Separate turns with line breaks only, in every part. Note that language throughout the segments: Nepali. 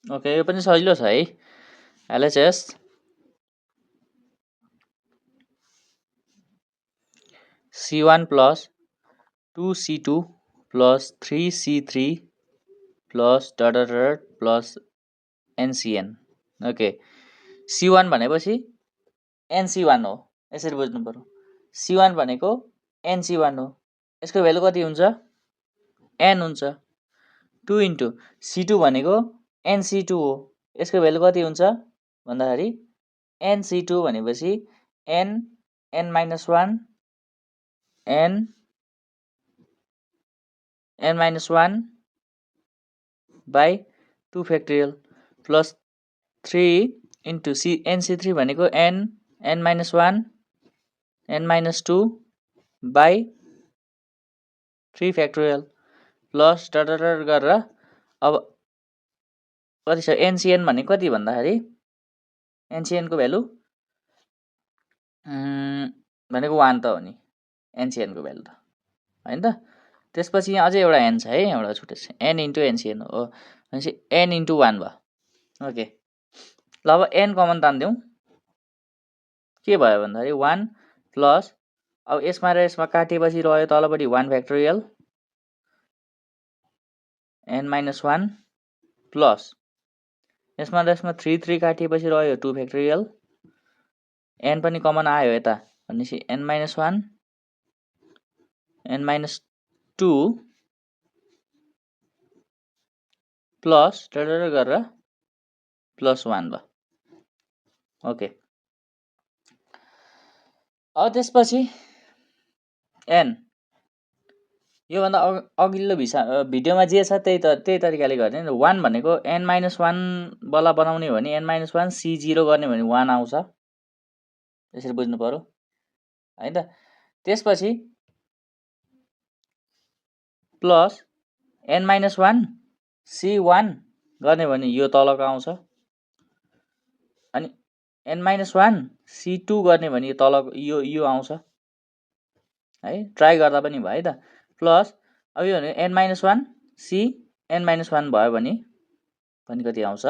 ओके, यो पनि सजिलो छ है। LHS C1 plus 2C2 plus 3C3 plus dot dot dot plus NCN। Okay, C1 भनेपछि NC1 हो, यसरी बुझ्नु पर्यो। C1 भनेको NC1 हो, यसको भ्यालु कति हुन्छ? N हुन्छ। 2 इन्टु C2 भनेको NC2 हो, यसको भ्यालु कति हुन्छ भन्दाखेरि NC2 भनेपछि N minus 1 N minus 1 by 2 factorial plus 3 into NC3 भनेको N minus 1 N minus 2 by 3 factorial plus dot dot dot गरेर अब कति छ NCN भनेको कति भन्दाखेरि NCN को भ्यालु भनेको 1 त हो नि NCN को भ्यालु त हैन त। त्यसपछि यहाँ अझै एउटा n छ है, एउटा छुट्टै छ, n इन्टु NCN हो भनेपछि n इन्टु 1 भयो। ओके, ल अब n कमन तान्दिउँ, के भयो भन्दाखेरि 1 प्लस अब यसमा र यसमा काटेपछि रह्यो तलपट्टि 1 फ्याक्टोरियल n माइनस 1 प्लस यसमा र यसमा 3 काटेपछि रह्यो 2 फ्याक्टोरियल n पनि कमन आयो यता भनेपछि n minus 1 n minus 2 plus dot गरेर प्लस 1 भयो। ओके, अब त्यसपछि n योभन्दा अघिल्लो भिडियोमा जे छ त्यही तरिकाले गर्ने। 1 भनेको n माइनस 1 वाला बनाउने हो भने n माइनस 1 C0 गर्ने भने 1 आउँछ, यसरी बुझ्नु पर्यो हैन त। त्यसपछि प्लस n माइनस 1 C1 गर्ने भने यो तलको आउँछ, अनि n माइनस 1 C2 गर्ने भने यो तलको यो आउँछ है, ट्राई गर्दा पनि भयो है त। प्लस अब यो भने n minus 1 C n minus 1 भयो भने कति आउँछ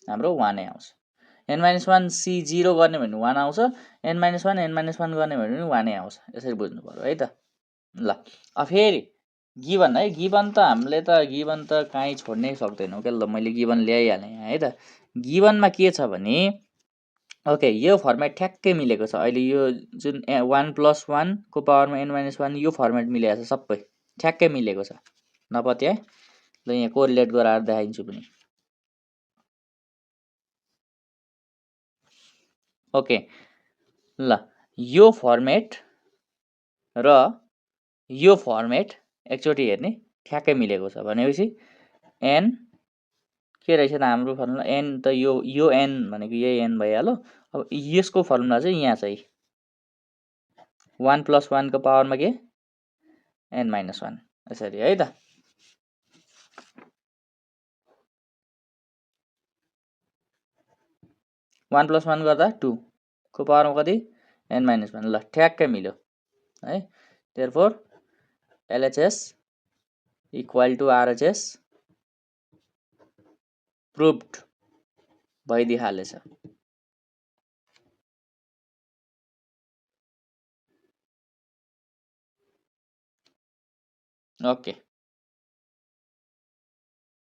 हाम्रो 1 नै आउँछ। n माइनस 1 C0 गर्ने भने 1 आउँछ, n माइनस 1 n माइनस 1 गर्ने भने 1 नै आउँछ, यसरी बुझ्नु पर्यो है त। ल अब फेरि गिभन है, गिभन त हामीले त गिभन त कहीँ छोड्नै सक्दैनौँ क्या। ल मैले गिभन ल्याइहालेँ है त। गिभनमा के छ भने ओके, यो फर्मेट ठ्याक्कै मिलेको छ अहिले, यो जुन 1 प्लस 1 को पावरमा n माइनस 1 यो फर्मेट मिलेको छ, सबै ठ्याक्कै मिलेको छ, नपत्याए। ल यहाँ कोरिलेट गराएर देखाइदिन्छु पनि। ओके, ल यो फर्मेट र यो फर्मेट एकचोटि हेर्ने ठ्याक्कै मिलेको छ भनेपछि n के रहेछ त हाम्रो फर्मुला, n त यो n भनेको यही n भइहाल्यो। अब यसको फर्मुला चाहिँ यहाँ चाहिँ 1 प्लस 1 को पावरमा के n माइनस 1 यसरी है त। वान प्लस 1 गर्दा 2 को पावरमा कति n माइनस 1। ल ठ्याक्कै मिल्यो है। Therefore LHS equal to RHS proved भइदिइहालेछ। ओके।